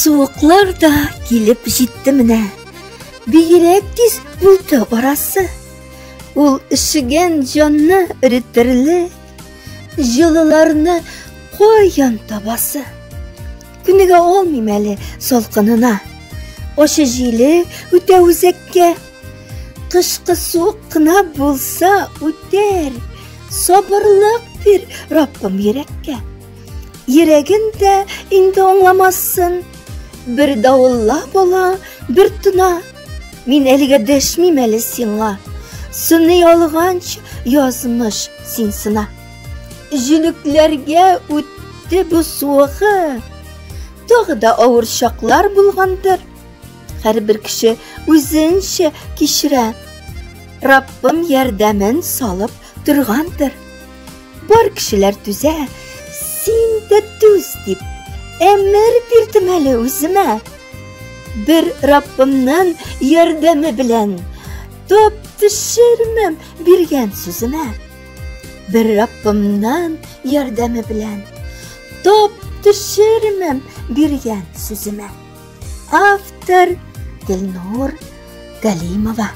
Суыклар да килеп җитте менә. Бигрәк тиз булды арасы. Ул өшегән җанны эретерлек, җылыларны каян табасы? Күнегә алмыйм әле салкынына. Ачы җиле үтә үзәккә. Кышкы суык кына булса үтәр. Сабырлык бир, Раббым, йөрәккә. Йөрәген дә инде аңламасын. Бер давыллап ала, бер тына. Мин әлегә дәшмим әле сиңа. Сыный алганч язмыш син сына. Җилекләргә үтте бу суыгы. Тагы да авыр чаклар булгандыр. Һәрбер кеше үзенчә кичерә. Раббым ярдәмен салып торгандыр. Бар кешеләр түзә, син дә түз дип, әмер бирдем әле үземә. Бер Раббымның ярдәме белән тап төшермәм биргән сүземә. Бер Раббымның ярдәме белән тап төшермәм биргән сүземә. Автор Гөлнур Галимова.